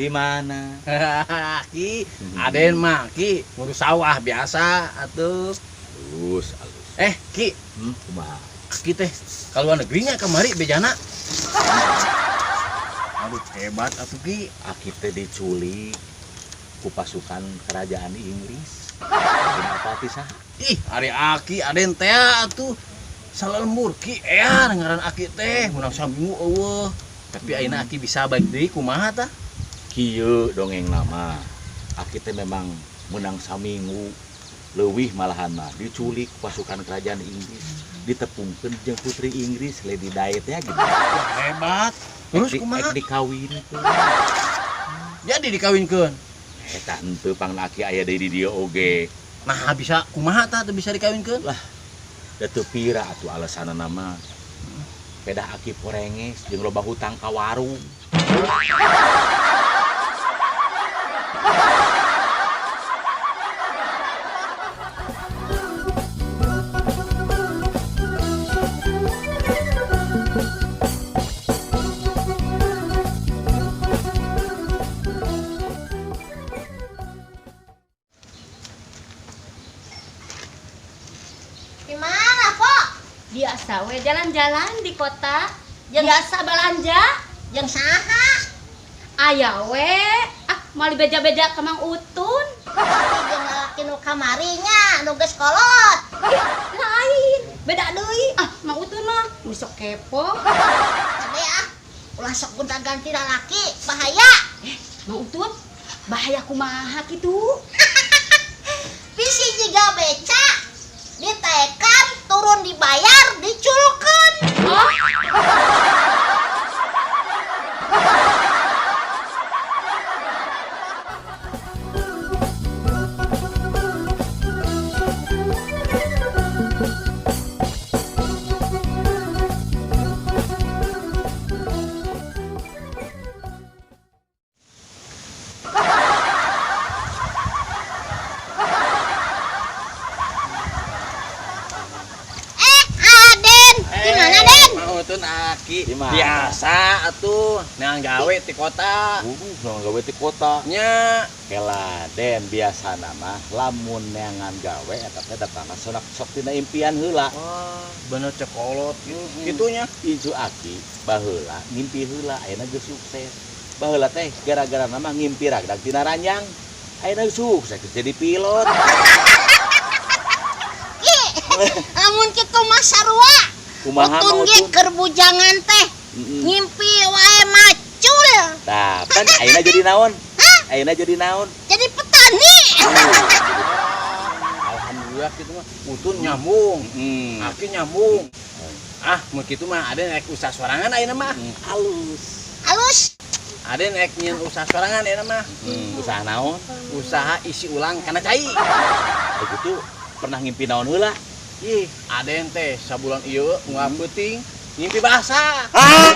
Di mana? Ki, Aden mah Ki ngurus sawah biasa atuh. Alus, alus. Eh, Ki, Kumaha? Ki teh ka luar negerinya kamari bejana. Aduh, hebat atuh Ki. Aki teh diculik ku pasukan kerajaan Inggris. Kenapa ti saha? Ih, ari Aki Aden teh atuh salalembur Ki ea ngaran Aki teh menang saminggu eueuh. Tapi ayeuna Aki bisa balik deui kumaha tah? Kieu dongeng nama. Aki teh memang menang saminggu leuwih malahan mah diculik pasukan kerajaan Inggris, ditepungkeun jeung putri Inggris Lady Di teh gitu. Wah, hebat. Terus kumaha? Ek dikawinkeun. Jadi dikawinkeun. Eta henteu pangna Aki aya deui di dieu oge. Nah, bisa kumaha tah teu bisa dikawinkeun? Lah, da teu pira atuh alasanna mah. Pedah Aki porenges jeung loba hutang ka warung. Di mana, Pok? Biasa we jalan-jalan di kota. Biasa belanja. Jeung saha? Aya we. Ah, moal beja-beja ka Mang Utun. Pasti jeung lalaki nu kamarinya, nu geus kolot. Ih, lain. Beda deui. Ah, Mang Utun mah besok kepo. Kade ah, ulah sok gonta-ganti lalaki, bahaya. Mang Utun, bahaya kumaha kitu? Bisi jiga beca, ditaekan, turun dibayar, diculkeun. Oh. Aden, di mana, Den? Mang Utun Aki. Di mana? Biasa atuh, neang gawe ti kota. Neang gawe ti kota. Nya. Kela Den biasa nama lamun neangan gawe eta teh datangna sonak sok tina impian heula. Wah, bener cekolot gitunya. Incu Aki baheula ngimpi heula ayeuna geus sukses. Baheula teh gara-gara nama ngimpi ragdag tina ranjang. Ayeuna sukses geus jadi pilot. Ki, lamun kitu mah sarua. Kumaha Utun Mang ge Utun? keur bujangan teh ngimpi wae macul. Tah, kan ayeuna jadi naon? Hah? Ayeuna jadi naon? Jadi petani. Alhamdulillah kitu mah Utun nyambung. Aki nyambung. Ah, mun kitu mah Aden rek usaha sorangan ayeuna mah. Halus. Halus. Aden rek nyieun usaha sorangan ayeuna mah. Usaha naon? Usaha isi ulang kana cai. Begitu pernah ngimpi naon heula? Ih, Aden teh sabulan ieu unggal peuting ngimpi basah. Hah?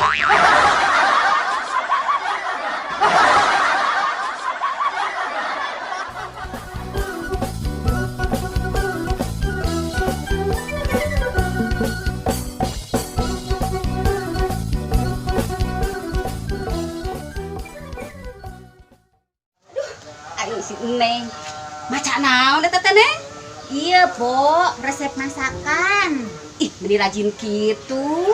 Ayo si Neng. Maca naon eta teh, Neng? Iya, Po, resep masakan. Ih, meni rajin kitu.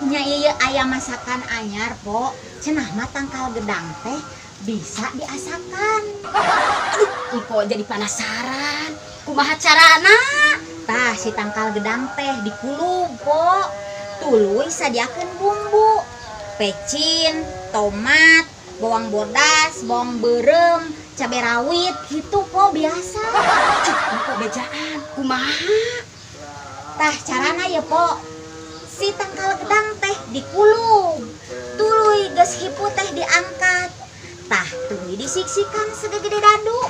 Nya ieu aya masakan anyar, Po. Cenah mah tangkal gedang teh bisa diasakan. Aduh, engko jadi penasaran. Kumaha carana? Tah, si tangkal gedang teh dikulub, Po. Tuluy sadiakeun bumbu. Pecin, tomat, bawang bodas, bawang beureum, cabe rawit gitu, Po, biasa. Ih, engko bejaan. Kumaha? Tah, carana ya, Po. Si tangkal gedang teh dikulub. Tuluy geus hipu teh diangkat. Tah, tuluy disiksikan segede dadu.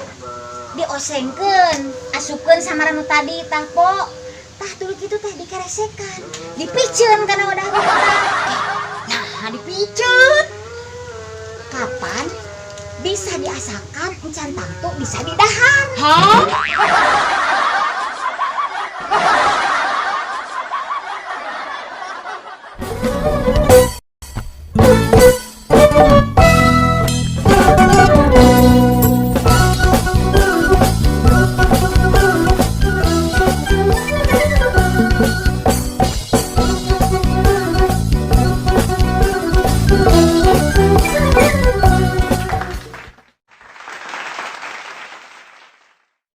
Diosengkeun, asupkeun sama nu tadi tah, Po. Tah, tuluy kitu teh dikeresekan, dipiceun kana wadah teh. Nah, dipiceun. Kapan bisa diasakan encan tangtu bisa didahar. Hah?